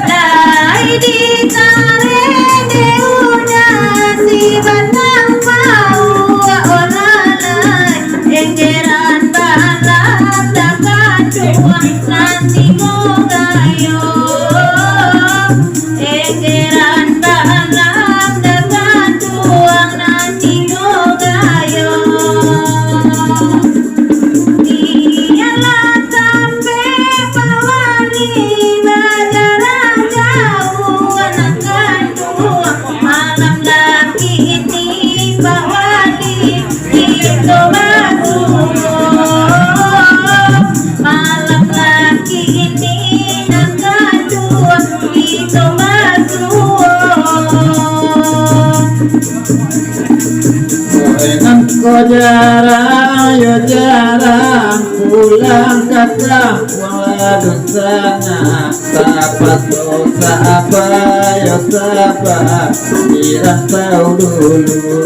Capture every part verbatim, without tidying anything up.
Lai dikareh dek uda si batang pauak, oh lalai, enggeran balam takanduang nan tigo gayo. Enggeran balam takanduang nan tigo gayo. Bialah sampai pawali bajarak jauah nan kanduang, malam lakini pawali kito basuo. Malam lakini nan kanduang kito basuo. Nan ko jarang, yo jarang pulang ka kampuang lah dunsanak. Tapaso saba, yo saba, di rantau dulu.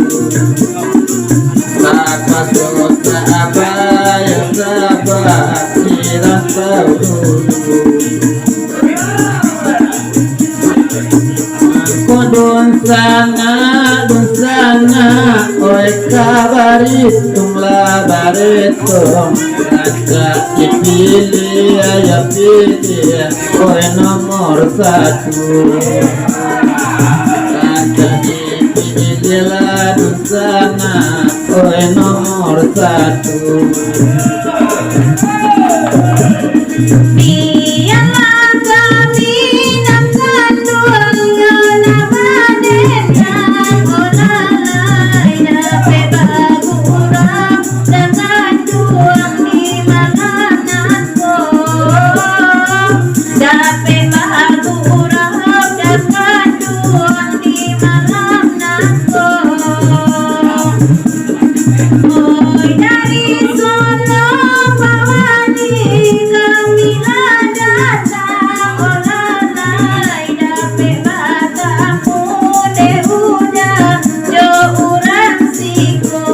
Tapaso saba, yo saba, di rantau dulu. Mangko dunsanak, dunsanak, oi ka barituang lah barituang. Rancak dipiliah, yo piliah, oi nomor satu. Rancak dipiliah lah dunsanak, oi nomor satu. Bialah kami nan kanduang, yo nan badenang, oh lalai, dapek bagurau takanduang di malam nan ko. Dapek bagurau takanduang di malam nan ko. Oi, dari sono pawali kami lah datang, oh lalai, dapek batamu dek uda jo urang siko.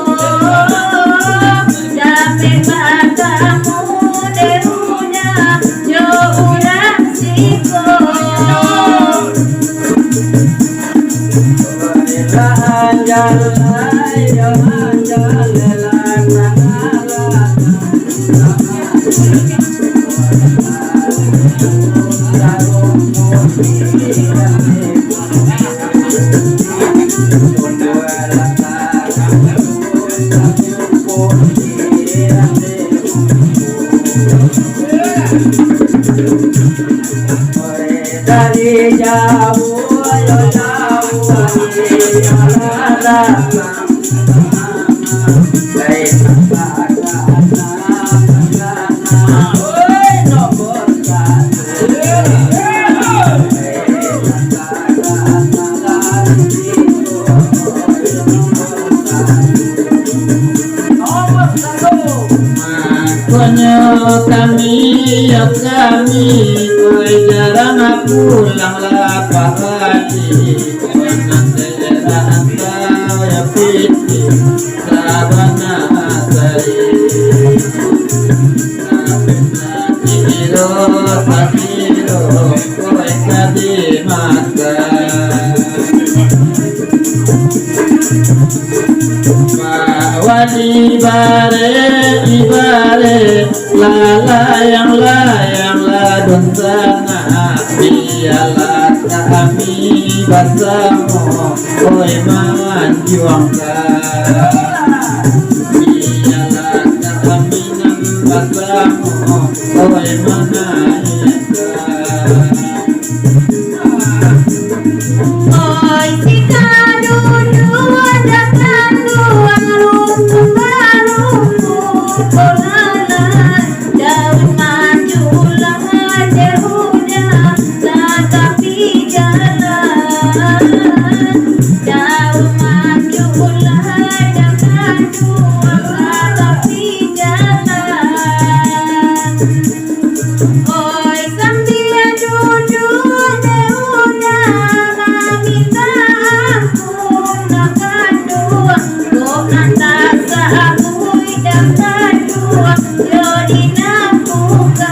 Dapek batamu dek uda jo urang siko. Dari jauah, yo jauah, yo jauah. Mangkonyo kami, yo kami, oi jarang pulang lah pawali. Nan daerah antau yo pitih sabana sari. Sakiro, sakiro, oi ka dimakan. Pawali bare, ibare, lalayang-layang lah dunsanak, bialah kami basamo, oi manjuangkan. Bialah kami nan basamo, oi manaiakkan. Oi, si kanduang, kanduang, lumpuang barumpuang, ko lalai, daun manjulang, dek uda, tatapi jalan. Daun manjulang, daun manjulang, tatapi jalan. Oi, sambia duduak dek uda maminta ampun, nan kanduang, kok nan tasabuik, nan kanduang, yo dinapukan.